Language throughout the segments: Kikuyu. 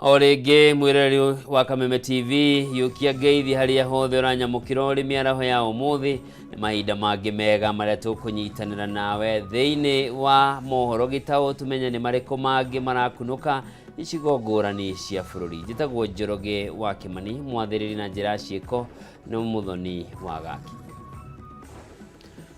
O rĩngĩ mwĩroreri wa Kameme TV, yũkia ngeithi harĩa hothe ũranyamũkĩra ũrĩ mĩaraho ya ũmũthĩ. Nĩ mahinda mangĩ mega marĩa tũkũnyitanĩra nawe thĩinĩ wa mohoro gĩtaũ, tũmenye nĩ marĩkũ mangĩ marakunũka icigo ngũrani cia bũrũri. Njĩtagwo Njoroge wa Kĩmani, mwathĩrĩri na njĩra ya ciĩko nĩ Mũthoni wa Gaki.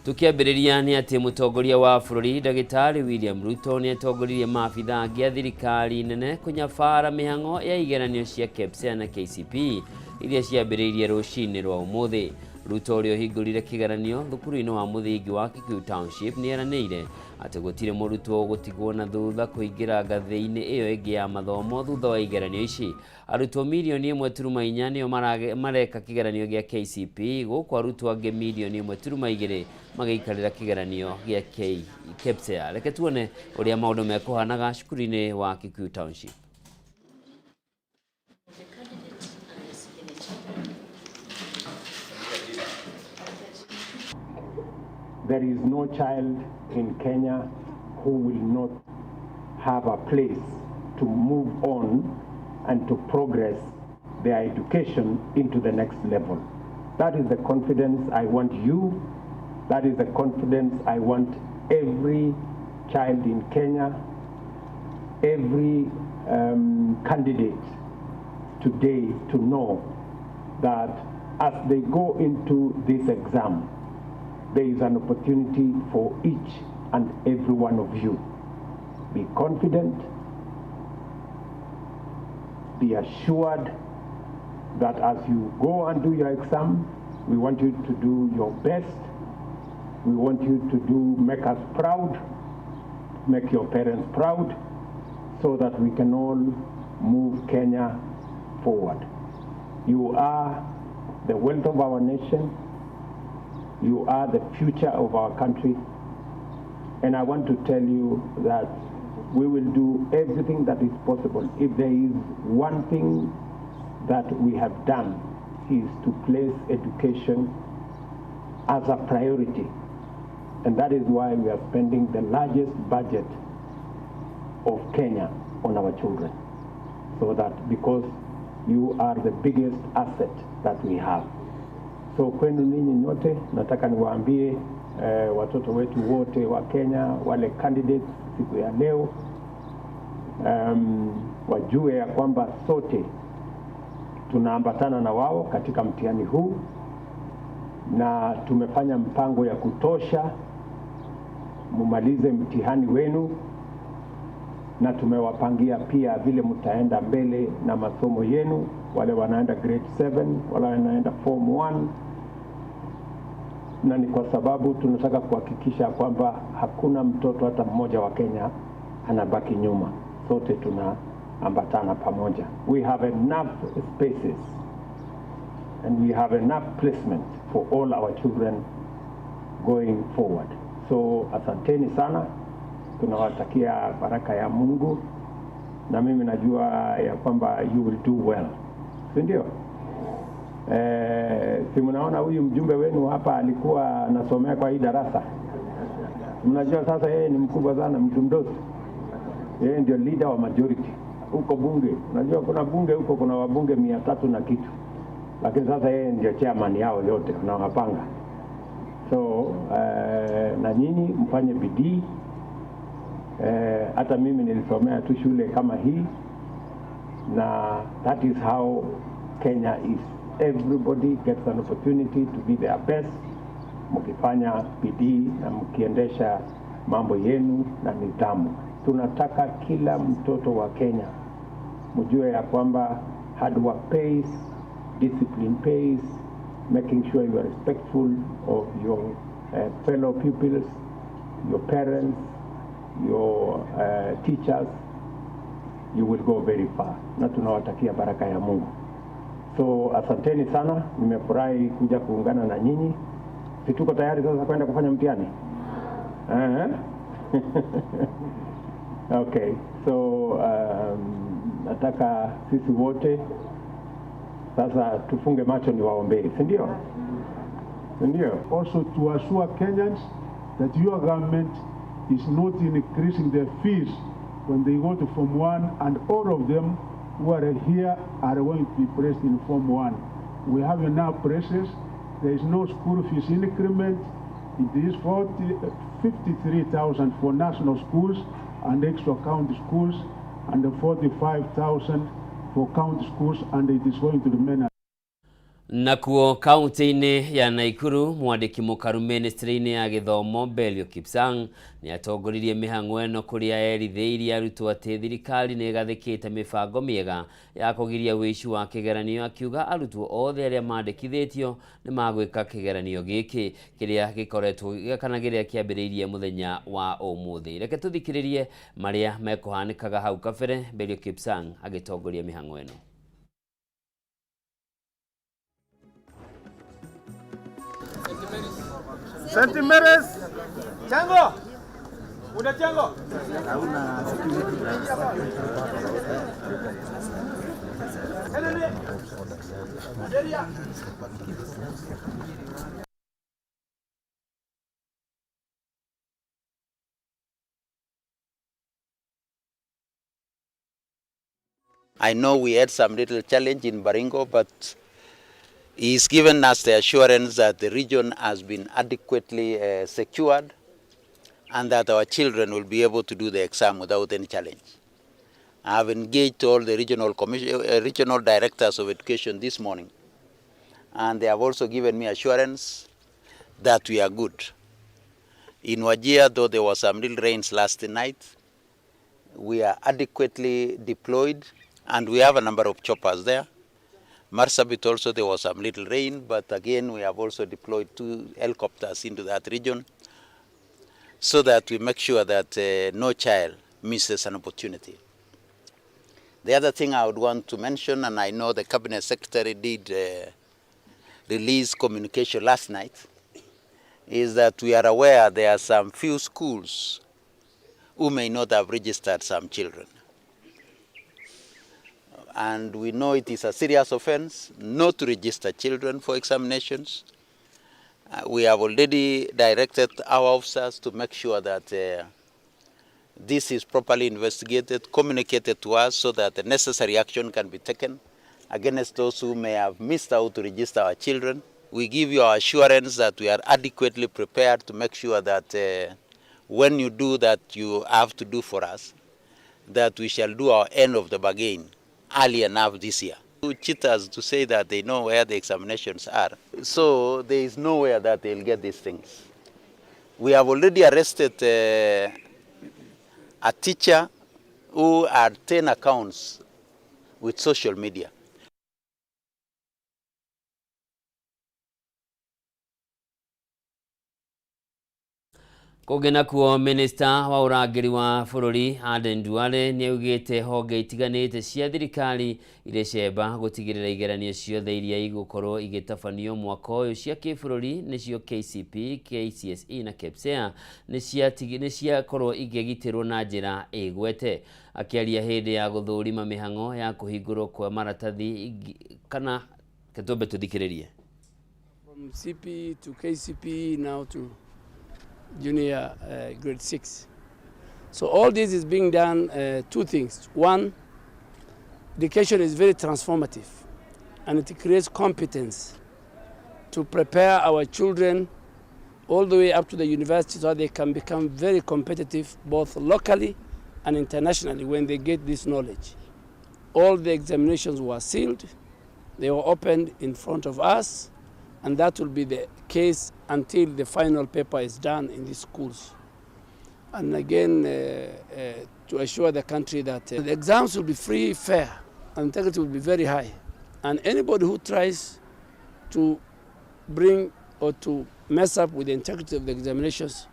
Tukiambĩrĩria nĩ atĩ mũtongoria wa bũrũri Ndagĩtarĩ William Ruto nĩ atongoririe maabitha angĩ a thirikari nene kũnyabara mĩhang'o ya igeranio cia KPSEA na KCPE iria ciambĩrĩirie rũcinĩ rwa ũmũthĩ. Ruto ũrĩa ũhingũrire kĩgeranio thukuru-inĩ wa mũthingi wa Kikuyu Township nĩ eranĩire atĩ gũtirĩ mũrutwo ũgũtigwo na thutha kũingĩra ngathĩ-inĩ ĩyo ĩngĩ ya mathomo thutha wa igeranio ici. Arutwo 1.4 milioni nĩo mareka kĩgeranio gĩa KCPE, gũkũ arutwo angĩ 1.2 milioni magĩikarĩra kĩgeranio gĩa KPSEA. Reke tuone ũrĩa maũndũ mekũhanaga cukuru-inĩ wa Kikuyu Township. The candidate and the signature. There is no child in Kenya who will not have a place to move on and to progress their education into the next level. That is the confidence I want you, that is the confidence I want every child in Kenya, every candidate today to know that as they go into this exam, there is an opportunity for each and every one of you. Be confident, be assured that as you go and do your exam, we want you to do your best. We want you to make us proud, make your parents proud, so that we can all move Kenya forward. You are the wealth of our nation. You are the future of our country. And I want to tell you that we will do everything that is possible. If there is one thing that we have done, is to place education as a priority. And that is why we are spending the largest budget of Kenya on our children. So that because you are the biggest asset that we have. So kwenu ninyi nyote nataka niwaambie watoto wetu wote wa Kenya, wale candidates siku ya leo, wajue ya kwamba sote tunaambatana na wao katika mtihani huu na tumefanya mpango ya kutosha mumalize mtihani wenu, na tumewapangia pia vile mtaenda mbele na masomo yenu, wale wanaenda grade 7, wale wanaenda form 1, na ni kwa sababu tunataka kuhakikisha kwamba hakuna mtoto hata mmoja wa Kenya anabaki nyuma. Sote tunaambatana pamoja. We have enough spaces and we have enough placement for all our children going forward. So asanteni sana, tunawatakia baraka ya Mungu, na mimi najua ya kwamba you will do well, si ndio? Si mnaona huyu mjumbe wenu hapa alikuwa anasomea kwa hii darasa. Mnajua sasa yeye ni mkubwa sana, mtu mdosi. Yeye ndio leader wa majority huko bunge. Unajua kuna bunge huko, kuna wabunge 300 na kitu, lakini sasa yeye ndio chairman yao yote, anawapanga. So na nyinyi mfanye bidii. Hata mimi nilisomea tu shule kama hii, na that is how Kenya is. Everybody gets an opportunity to be their best, mkifanya bidii na mkiendesha mambo yenu na nidhamu. Tunataka kila mtoto wa Kenya mjue ya kwamba hard work pays, discipline pays, making sure you are respectful of your fellow pupils, your parents, your teachers, you will go very far. Na tunawatakia baraka ya Mungu. So asanteni sana, nimefurahi kuja kuungana na nyinyi. Si tuko tayari sasa kwenda kufanya mtihani? Okay, so nataka sisi wote sasa tufunge macho niwaombee, si ndio? Si ndio? Also to assure Kenyans that your government is not increasing their fees when they go to Form 1 and all of them who are here are going to be placed in Form 1. We have enough places. There is no school fees increment. It is 53,000 for national schools and extra county schools, and 45,000 for county schools, and it is going to remain. Nakuo kaunti-inĩ ya Naikuru mwandĩki mũkaru ministry-inĩ ya gĩthomo Belio Kipsang nĩ atongoririe mĩhang'o ĩno kũrĩa erithĩirie arutwo atĩ thirikari nĩ ĩgathĩkĩte mĩbango mĩega ya kũgiria wĩici wa kĩgeranio, akiuga arutwo othe arĩa mandĩkithĩtio nĩ magwĩka kĩgeranio gĩkĩ kĩrĩa gĩkoretwo kana kĩrĩa kĩambĩrĩirie mũthenya wa ũmũthĩ. Reke tũthikĩrĩrie marĩa mekũhanĩkaga hau kabere Belio Kipsang agĩtongoria mĩhang'o ĩno. St. Mary's. Chango. Una chango. I know we had some little challenge in Baringo, but he's given us the assurance that the region has been adequately secured and that our children will be able to do the exam without any challenge. I have engaged all the regional directors of education this morning, and they have also given me assurance that we are good. In Wajir, though there was some little rains last night, we are adequately deployed and we have a number of choppers there. Marsabit also there was some little rain, but again we have also deployed 2 helicopters into that region so that we make sure that no child misses an opportunity. The other thing I would want to mention, and I know the Cabinet Secretary did release communication last night, is that we are aware there are some few schools who may not have registered some children. And we know it is a serious offense not to register children for examinations. We have already directed our officers to make sure that this is properly investigated, communicated to us so that the necessary action can be taken against those who may have missed out to register our children. We give you our assurance that we are adequately prepared to make sure that when you do that you have to do for us, that we shall do our end of the bargain early enough this year. Cheaters to say that they know where the examinations are. So there is nowhere that they'll get these things. We have already arrested a teacher who had 10 accounts with social media. Kũngĩ nakuo minista wa ũrangĩri wa bũrũri Aden Duale nĩaugĩte honge itiganĩte cia thirikari irĩ cemba gũtigĩrĩra igeranio ciothe iria igũkorwo igĩtabanio mwaka ũyũ cia kĩbũrũri nĩcio KCP, KCSE na KPSEA nĩciakorwo ikĩgitĩrwo na njĩra ĩgwete. Akĩaria hĩndĩ ya gũthũrima mĩhang'o ya kũhingũrwo kwa maratathi kana ketwambe tũthikĩrĩrie. From CP to KCP now to junior grade 6. So all this is being done, two things. One, education is very transformative and it creates competence to prepare our children all the way up to the university so they can become very competitive both locally and internationally when they get this knowledge. All the examinations were sealed, they were opened in front of us, and that will be the case until the final paper is done in these schools. And again, to assure the country that the exams will be free, fair, and integrity will be very high. And anybody who tries to bring or to mess up with the integrity of the examinations,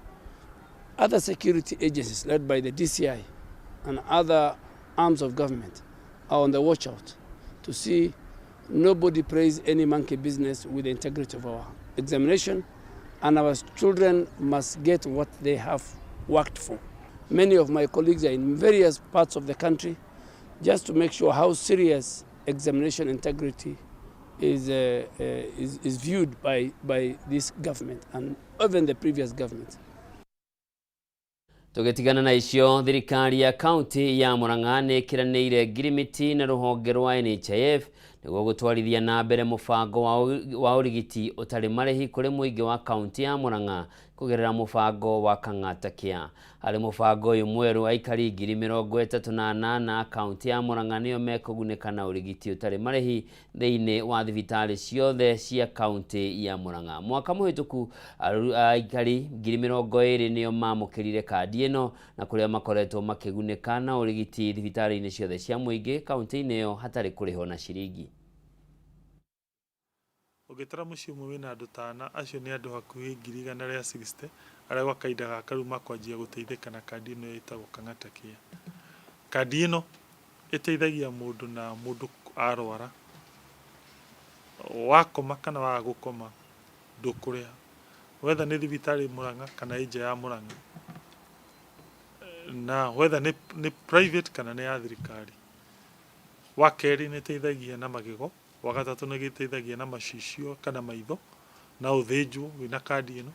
other security agencies led by the DCI and other arms of government are on the watch out to see nobody plays any monkey business with the integrity of our examination, and our children must get what they have worked for. Many of my colleagues are in various parts of the country just to make sure how serious examination integrity is viewed by this government and even the previous government. Tũgĩtigana na icio, thirikari ya kaunti ya Murang'a nĩ ĩkĩranĩire ngirimiti na rũhonge rwa NHIF nĩguo gũtwarithia na mbere mũbango wa ũrigiti ũtarĩ marĩhi kũrĩ mũingĩ wa kaunti ya Murang'a kũgerera mũbango wa Kang'ata Care. Harĩ mũbango ũyũ mwerũ, aikari 38,000 a kaunti ya Murang'a nĩo mekũgunĩka na ũrigiti ũtarĩ marĩhi thĩinĩ wa thibitarĩ ciothe cia kaunti ya Murang'a. Mwaka mũhĩtũku aikari 20,000 nĩo mamũkĩrire kandi ĩno na kũrĩa makoretwo makĩgunĩka na ũrigiti thibitarĩ-inĩ ciothe cia mũingĩ kaunti-inĩ ĩyo hatarĩ kũrĩhwo na ciringi. Ũngĩtara mũciĩ ũmwe wĩna andũ ta ana, acio nĩ andũ hakuhĩ 160,000 arĩa gwa kahinda gaka rĩu makwanjia gũteithĩka na kandi ĩno ĩtagwo Kang'ata Care. Kandi ĩno ĩteithagia mũndũ na mũndũ arwara, wakoma kana waga gũkoma ndũkũrĩha, wetha nĩ thibitarĩ Murang'a kana ĩ nja ya Murang'a, na wetha nĩ private kana nĩ ya thirikari. Wa kerĩ nĩ ĩteithagia na magego, wa gatatũ nĩ ĩteithagia na macicio kana maitho na ũthĩnjwo wĩna kandi ĩno,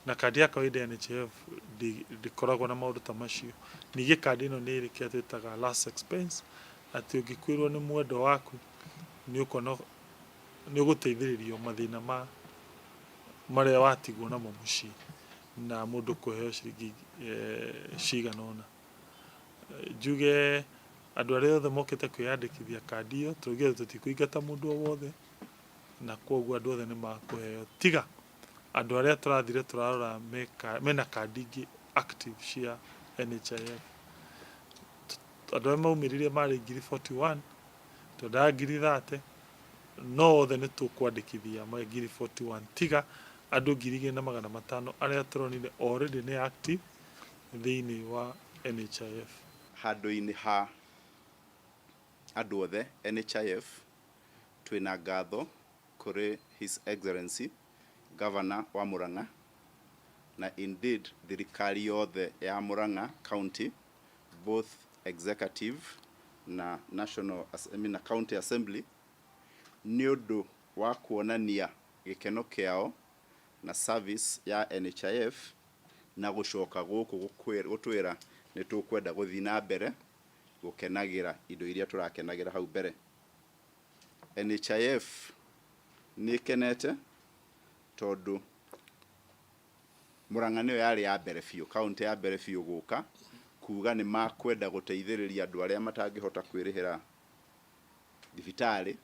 na kandi ya kawaida ya NHIF ndĩkoragwo na maũndũ ta macio. Ningĩ kandi ĩno nĩ ĩrĩ kĩrĩa twĩtaga last expense, atĩ ũngĩkuĩrwo nĩ mwendwa waku nĩ ũkuona nĩ ũgũteithĩrĩrio mathĩna ma marĩa watigwo namo mũciĩ na mũndũ kũheo ciringi cigana ũna. Njuge andũ arĩa othe mokĩte kwĩyandĩkithia kandi ĩyo tũraugire tũtikũingata mũndũ o wothe, na koguo andũ othe nĩ makũheo, tiga andũ arĩa tũrathire tũrarora mena kandi ingĩ active cia NHIF. Andũ arĩa maumĩrire marĩ 41,000, twendaga 30,000, no othe nĩ tũkwandĩkithia 41,000 tiga andũ 2,500 arĩa tũronire already nĩ active thĩinĩ wa NHIF. Handũ-inĩ ha andũ othe NHIF twĩna ngatho kũrĩ His Excellency Governor wa Murang'a na indeed thirikari yothe ya Murang'a County, both executive na national, I mean, na county assembly, nĩ ũndũ wa kuonania gĩkeno kĩao na service ya NHIF na gũcoka gũkũ gũtwĩra nĩ tũkwenda gũthiĩ na mbere gũkenagira indo iria tũrakenagira hau mbere. NHIF nĩ ĩkenete tondũ Murang'a nĩyo yarĩ ya mbere biũ, kaunti ya mbere biũ gũka kuga nĩ makwenda gũteithĩrĩria andũ arĩa matangĩhota kwĩrĩhĩra thibitarĩ.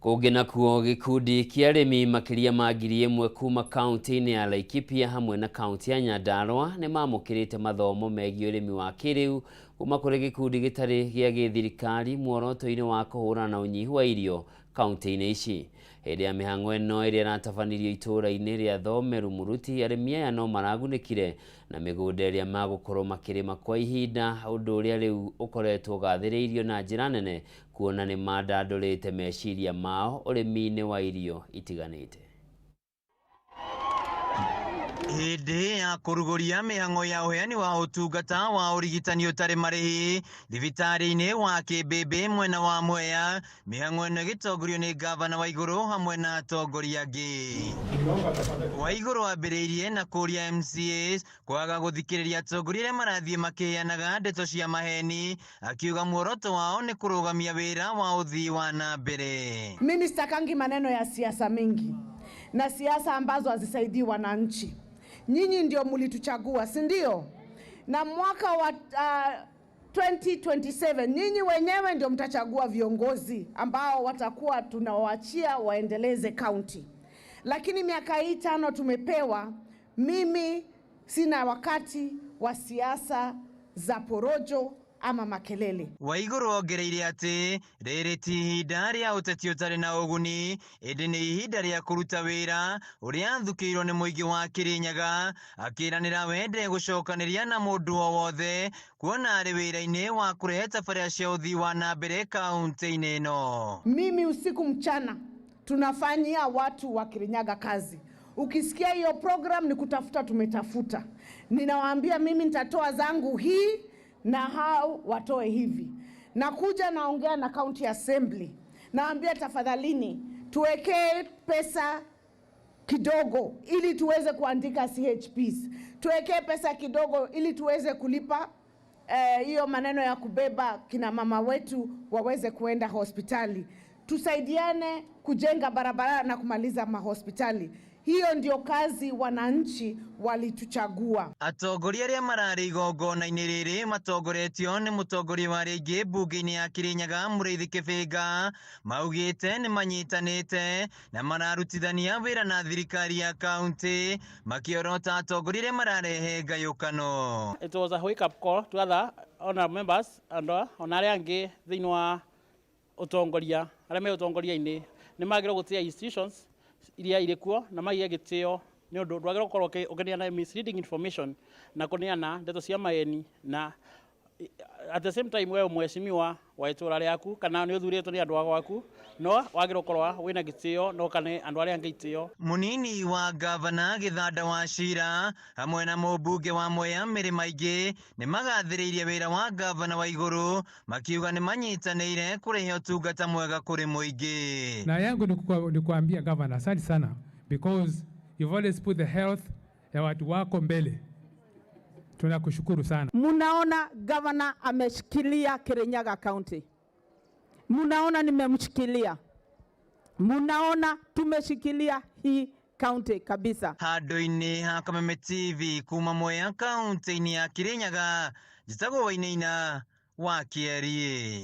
Kũngĩ nakuo, gĩkundi kĩa arĩmi makĩria ma 1,000 kuma kaunti-inĩ ya Laikipia hamwe na kaunti ya Nyandarua nĩ mamũkĩrĩte mathomo megiĩ ũrĩmi wa kĩrĩu kuma kũrĩ gĩkundi gĩtarĩ gĩa gĩthirikari muoroto-inĩ wa kũhũrana na ũnyihu wa irio kaunti-inĩ ici. Hĩndĩ ya mĩhang'o ĩno ĩrĩa ĩratabanirio itũũra-inĩ rĩa Thome Rumuruti, arĩmi aya no maragunĩkire na mĩgũnda ĩrĩa magũkorwo makĩrĩma kwa ihinda, ũndũ ũrĩa rĩu ũkoretwo ũgathĩrĩirio na njĩra nene kuona nĩ mandandũrĩte meciria mao ũrĩmi-inĩ wa irio itiganĩte. Hĩndĩ ya kũrugũria mĩhang'o ya ũheani wa ũtungata wa ũrigitani ũtarĩ marĩhi thibitarĩ-inĩ wa Kĩmbĩmbĩ mwena wa Mwea, mĩhang'o ĩno ĩgĩtongorio nĩ gavana wa Igũrũ hamwe na atongoria angĩ. Waigũrũ ambĩrĩirie na kũria MCAs kwaga gũthikĩrĩria atongoria arĩa marathiĩ makĩheanaga ndeto cia maheni, akiuga muoroto wao nĩ kũrũgamia wĩra wa ũthii wa na mbere. Mimi sitakangi maneno ya siasa mingi na siasa ambazo hazisaidii wananchi. Nyinyi ndio mlituchagua, si ndio? Na mwaka wa 2027 nyinyi wenyewe ndio mtachagua viongozi ambao watakuwa tunawaachia waendeleze county. Lakini miaka hii 5 tumepewa, mimi sina wakati wa siasa za porojo ama makelele. Waigũrũ ongereire atĩ rĩrĩ ti ihinda rĩa ũteti ũtarĩ na ũguni, ĩndĩ nĩ ihinda rĩa kũruta wĩra ũrĩa athukĩirwo nĩ mũingĩ wa Kĩrĩnyaga, akĩranĩra wende gũcokanĩria na mũndũ o wothe kuona arĩ wĩra-inĩ wa kũrehe tabarĩra cia ũthii wa na mbere kaunti-inĩ ĩno. Mimi usiku mchana tunafanyia watu wa Kirinyaga kazi. Ukisikia hiyo program ni kutafuta, tumetafuta. Ninawaambia mimi nitatoa zangu hii na hao watoe hivi. Nakuja naongea na county assembly, naambia tafadhalini tuwekee pesa kidogo ili tuweze kuandika CHPs, tuwekee pesa kidogo ili tuweze kulipa hiyo maneno ya kubeba kina mama wetu waweze kuenda hospitali, tusaidiane kujenga barabara na kumaliza mahospitali. Hiyo ndio kazi wananchi walituchagua. Atongoria arĩa mararĩ igongona-inĩ rĩrĩ matongoretio nĩ mũtongoria wa rĩngĩ mbunge-inĩ ya Kirinyaga Mũrĩithi Kĩbĩnga maugĩte nĩ manyitanĩte na mararutithania wĩra na thirikari ya kaunti makĩorota atongoria arĩa mararehe ngayũkano. It was a wake up call to other honorable members and ona arĩa angĩ thĩinĩ wa ũtongoria arĩa me ũtongoria-inĩ nĩ magĩrĩirwo gũtĩa institutions iria irĩ kuo na maige gĩtĩo nĩ ũndũ ndwagĩrĩirwo gũkorwo ũkĩneana misleading information na kũneana ndeto cia maeni na at the same time we mheshimiwa wa itũra rĩaku kana nĩ ũthurĩtwo nĩ andũ a gwaku no wagĩrĩirwo gũkorwo wĩna gĩtĩo na ũkane andũ arĩa angĩ itĩo. Munini wa gavana Gĩthanda wa Cira hamwe na mũmbunge wa Mwea Mĩrĩ Maingĩ nĩ magathĩrĩirie wĩra wa gavana wa Igũrũ makiuga nĩ manyitanĩire kũrehe ũtungata mwega kũrĩ mũingĩ. Na yangu ni kuambia gavana asante sana because you've always put the health ya watu wako mbele. Tunakushukuru sana. Munaona gavana ameshikilia Kirinyaga County. Munaona nimemshikilia. Munaona tumeshikilia hii county kabisa. Handũ-inĩ ha Kameme TV kuma Mwea kaunti-inĩ ya Kirinyaga, njĩtagwo Wainaina wa Kĩeriĩ.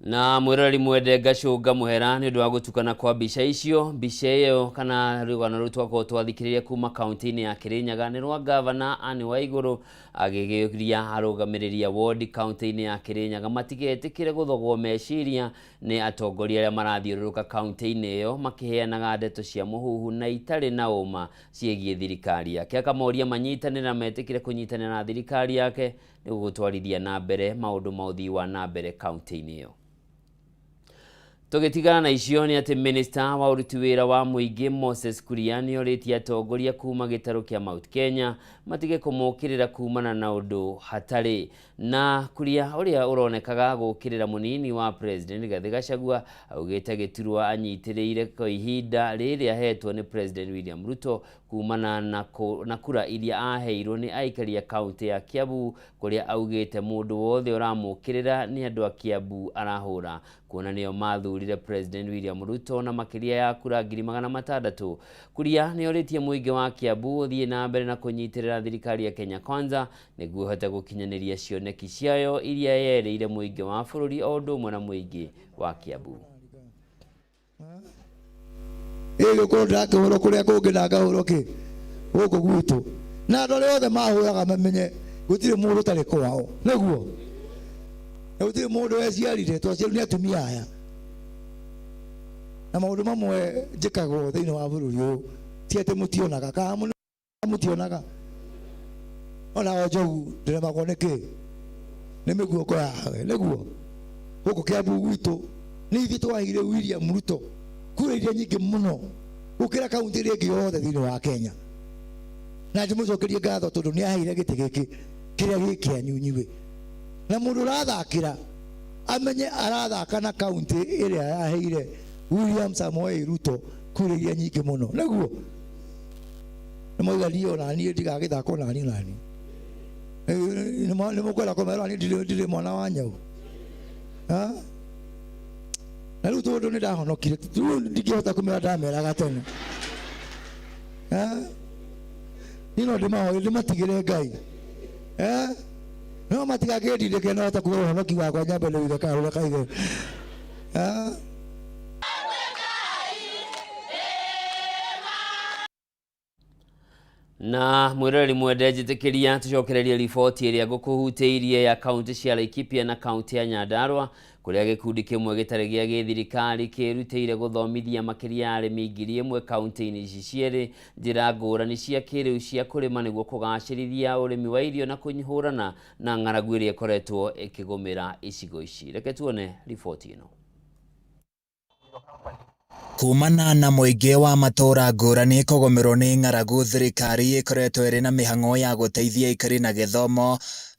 Na mwiroreri mwende ngacũnga mũhera nĩ ũndũ wa gũtukana kwa mbica icio. Mbica ĩyo kana rũgano rũu twakorwo twathikĩrĩria kuma kaunti-inĩ ya Kirinyaga nĩ rwa gavana Anne Waigũrũ agĩgĩũria arũgamĩrĩri a ward kaunti-inĩ ya Kirinyaga matigetĩkĩre gũthogwo meciria nĩ atongoria arĩa marathiũrũrũka kaunti-inĩ ĩyo makĩheanaga ndeto cia mũhuhu na itarĩ na ũma ciĩgiĩ thirikari yake. Akamoria manyitanĩre na metĩkĩre kũnyitanĩra na thirikari yake nĩguo gũtwarithia na mbere maũndũ ma ũthii wa na mbere kaunti-inĩ ĩyo. Tũgĩtigana na icio nĩ atĩ minista wa ũruti wĩra wa mũingĩ Moses Kuria nĩorĩtie atongoria kuma gĩtarũ kĩa Mount Kenya matige kũmũkĩrĩra kumana na ũndũ hatarĩ. Na Kuria ũrĩa ũronekaga gũkĩrĩra mũnini wa President Rigathĩ Gachagua augĩte gĩturwa anyitĩrĩire kwa ihinda rĩrĩa ahetwo nĩ President William Ruto kumana na kura iria aheirwo nĩ aikari a kaunti ya Kiambu kũrĩa augĩte mũndũ wothe ũramũkĩrĩra nĩ andũ a Kiambu arahũra kuona nĩo mathurire President William Ruto na makĩria ya kura 600,000. Kuria nĩorĩtie mũingĩ wa Kiambu ũthiĩ na mbere na kũnyitĩrĩra thirikari ya Kenya Kwanza nĩguo ĩhote gũkinyanĩria cioneki ciayo iria yerĩire mũingĩ wa bũrũri o ũndũ ũmwe na mũingĩ wa Kiambu. Ĩgĩkorwo ndĩrakĩhũrwo kũrĩa kũngĩ na ngahũrwo kĩ gũkũ gwitũ na andũ arĩa othe mahũraga mamenye gũtirĩ mũndũ ũtarĩ kwao nĩguo na gũtirĩ mũndũ weciarire twaciarirwo nĩ atumia aya na maũndũ mamwe njĩkagwo thĩinĩ wa bũrũri ũyũ ti atĩ mũtionaga kana mũtionaga ona o njogu ndĩremagwo nĩ kĩ nĩ mĩguongo yawe nĩguo gũkũ Kiambu gwitũ nĩ ithuĩ twaheire William Ruto kura iria nyingĩ mũno gũkĩra kaunti ĩrĩa ĩngĩ yothe thĩinĩ wa Kenya na ndĩmũcokerie ngatho tondũ nĩ aheire gĩtĩ gĩkĩ kĩrĩa gĩ kĩanyu inyuĩ na mũndũ ũrathakĩra amenye arathaka na kaunti ĩrĩa yaheire William Samoei Ruto kura iria nyingĩ mũno nĩguo nĩ mwauga niĩ ona niĩ ndigagĩthaka ona niĩ nani nĩ mũkwenda kũmera niĩ ndirĩ mwana wa nyau na rĩu tondũ nĩ ndahonokire rĩu ndingĩhota kũmera ndameraga tene niĩ no ndĩmahoe ndĩmatigĩre Ngai no matigakĩndindĩke no hota kuga ũhonoki wakwa nyambe ndĩwige karũra kaige. Na mwiroreri mwende njĩtĩkĩria tũcokererie riboti ĩrĩa ngũkũhutĩirie ya kaunti cia Laikipia na kaunti ya Nyandarua kũrĩa gĩkundi kĩmwe gĩtarĩ gĩa gĩthirikari kĩrutĩire gũthomithia makĩria ya arĩmi 1,000 kaunti-inĩ ici cierĩ njĩra ngũrani cia kĩrĩu cia kũrĩma nĩguo kũgacĩrithia ũrĩmi wa irio na kũhũrana na ng'aragu ĩrĩa ĩkoretwo ĩkĩgũmĩra icigo ici. Reke tuone riboti ĩno. Kumana na mũingĩ wa matũũra ngũrani kũgũmĩrwo nĩ ng'aragu, thirikari ĩkoretwo ĩrĩ na mĩhang'o ya gũteithia aikari na gĩthomo,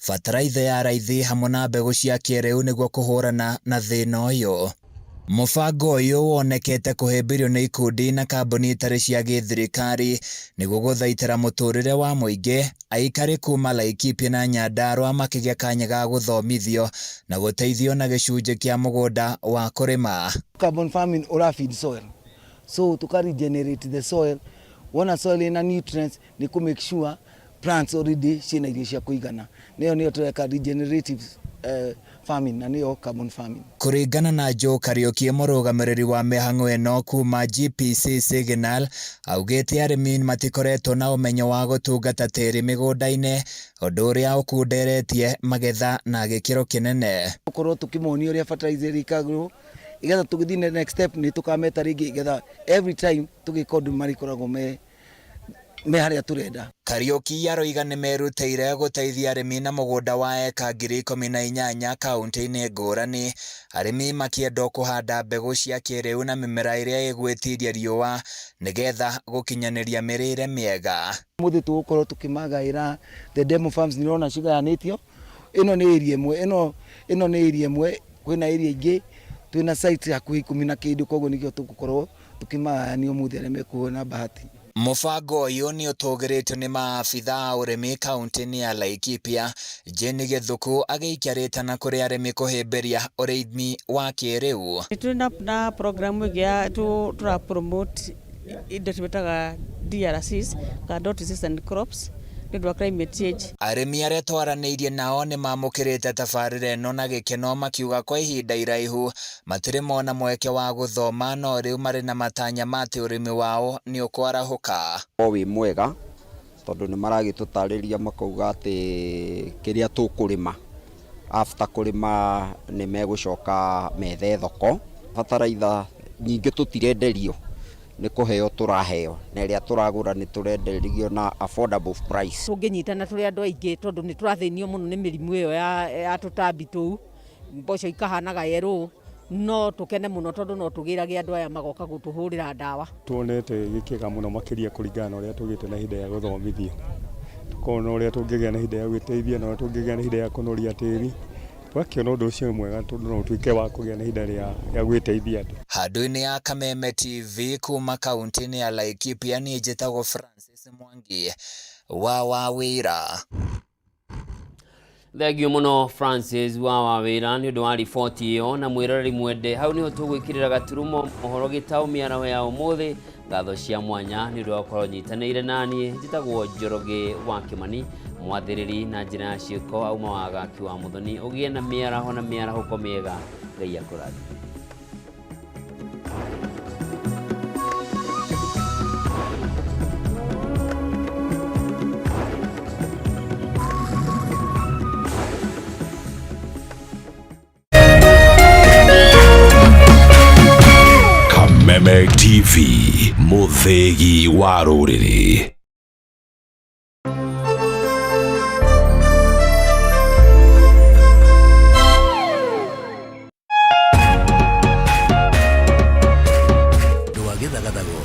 bataraitha ya raithi hamwe na mbegũ cia kĩrĩu nĩguo kũhũrana na thĩna ũyũ. Mũbango ũyũ wonekete kũhĩmbĩrio nĩ ikundi na kambuni itarĩ cia gĩthirikari nĩguo gũthaitĩra mũtũrĩre wa mũingĩ, aikari kuma Laikipia na Nyandarua makĩgĩa kanya ga gũthomithio na gũteithio na gĩcunjĩ kĩa mũgũnda wa kũrĩma. Carbon farming ura feed soil, so tuka regenerate the soil. Wona soil ina nutrients ni ku make sure plants already ciina irio cia kuigana. Niyo niyo tureka regenerative farming na niyo carbon farming. Kũringana na Joe Kariuki, mũrũgamĩrĩri wa mĩhang'o ĩno kuma GPC Signal, augĩte arĩmi matikoretwo na ũmenyo wa gũtungata tĩri mĩgũnda-inĩ, ũndũ ũrĩa ũkunderetie magetha na gĩkĩro kĩnene. Gũkorwo tukimonia ũrĩa fertilizer ĩkagĩrwo igetha tũgĩthiĩ next step nĩ tũkameta rĩngĩ igetha every time tũgĩka ũndũ marĩkoragwo me harĩa tũrenda. Kariuki aroiga nĩmerutĩire gũteithia arĩmi na mũgũnda wa eka 18,000 kaunti-inĩ ngũrani, arĩmi makĩendwo kũhanda mbegũ cia kĩrĩu na mĩmera ĩrĩa ĩgwĩtiria riũa nĩgetha gũkinyanĩria mĩrĩre mĩega. Mũthĩ tũgũkorwo tũkĩmagaĩra the demo farms, nĩũrona cigayanĩtio, ĩno nĩ area ĩmwe, ĩno nĩ area ĩmwe, kwĩna area ingĩ twĩna site hakuhĩ 10 na kĩndũ, koguo nĩkĩo tũgũkorwo tũkĩmagayania ũmũthĩ arĩa mekuona bahati. Mũbango ũyũ nĩ ũtũgĩrĩtio nĩ maabitha a ũrĩmi kaunti-inĩ ya Laikipia, Jane Gĩthuku agĩikia rĩtana kũrĩ arĩmi kũhĩmbĩria ũrĩmi wa kĩrĩu. Twĩna na program ĩngĩ ya tũra promote indo twĩtaga DRCs kana drought resistant crops nĩ ũndũ wa climate change. Arĩmi arĩa twaranĩirie nao nĩ mamũkĩrĩte tabarĩra ĩno na gĩkeno makiuga kwa ihinda iraihu matirĩ mona mweke wa gũthoma no rĩu marĩ na matanya ma atĩ ũrĩmi wao nĩ ũkwarahũka. Wĩ mwega tondũ nĩ maragĩtũtarĩria makauga atĩ kĩrĩa tũkũrĩma after kũrĩma nĩ megũcoka methe thoko. Bataraitha nyingĩ tũtirenderio, nĩ kũheo tũraheo, na ĩrĩa tũragũra nĩ tũrenderio na affordable price. Tũngĩnyitana tũrĩ andũ aingĩ tondũ nĩ tũrathĩnio mũno nĩ mĩrimũ ĩyo ya tũtambi tũu, mboco ikahanaga yerũ, no tũkene mũno tondũ no tũgĩrage andũ aya magoka gũtũhũrĩra ndawa. Tuonete gĩkĩga mũno makĩria kũringana na ũrĩa tũgĩte na ihinda rĩa gũthomithio, tũkona ũrĩa tũngĩgĩa na ihinda rĩa gwĩteithia na ũrĩa tũngĩgĩa na ihinda rĩa kũnoria tĩri. Twakĩona ũndũ ũcio mwega tondũ no ũtuĩke wa kũgĩa na ihinda rĩa gwĩteithia andũ. Handũ-inĩ ya Kameme TV kuma kaunti-inĩ ya Laikipia, niĩ njĩtagwo Francis Mwangi wa Wawĩra. Thengio mũno Francis wa Wawĩra nĩ ũndũ wa riboti ĩyo, na mwĩroreri mwende hau nĩho tũgwĩkĩrĩra gaturumo mohoro gĩtaũ mĩaraho ya ũmũthĩ. Ngatho cia mwanya nĩ ũndũ wa gũkorwo nyitanĩire naniĩ. Njĩtagwo Njoroge wa Kĩmani, mwathĩrĩri na njĩra ya ciĩko auma wagaki wa Mũthoni. Ũgĩe na mĩaraho na mĩarahũko mĩega, Ngai akũrathime. Kameme TV, mũthĩgi wa rũrĩrĩ. Ndwagĩthagathago.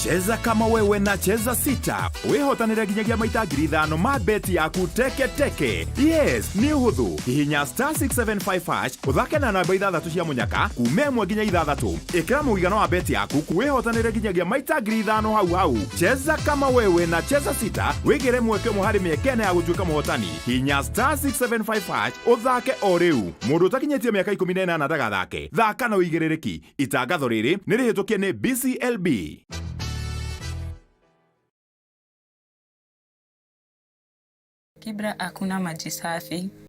Cheza kama wewe na Cheza 6 wĩhotanĩre nginyagia maita 5,000 ma beti yaku teke teke. Yes, nĩ ũhũthũ. Hihinya star 675 hash ũthake na namba 6 cia mũnyaka kuma 1 nginya 6. Ĩkĩra mũigana wa beti yaku wĩhotanĩre nginyagia maita 5,000 hau hau. Cheza kama wewe na Cheza 6 wĩgĩre mweke ũmwe harĩ mĩeke ĩna ya gũtuĩka mũhotani. Hihinya star 675 hash ũthake o rĩu. Mũndũ ũtakinyĩtie mĩaka 18 ndagathake. Thaka na ũigĩrĩrĩki. Itangatho rĩrĩ nĩ rĩhĩtũkie nĩ BCLB. Kibra hakuna maji safi.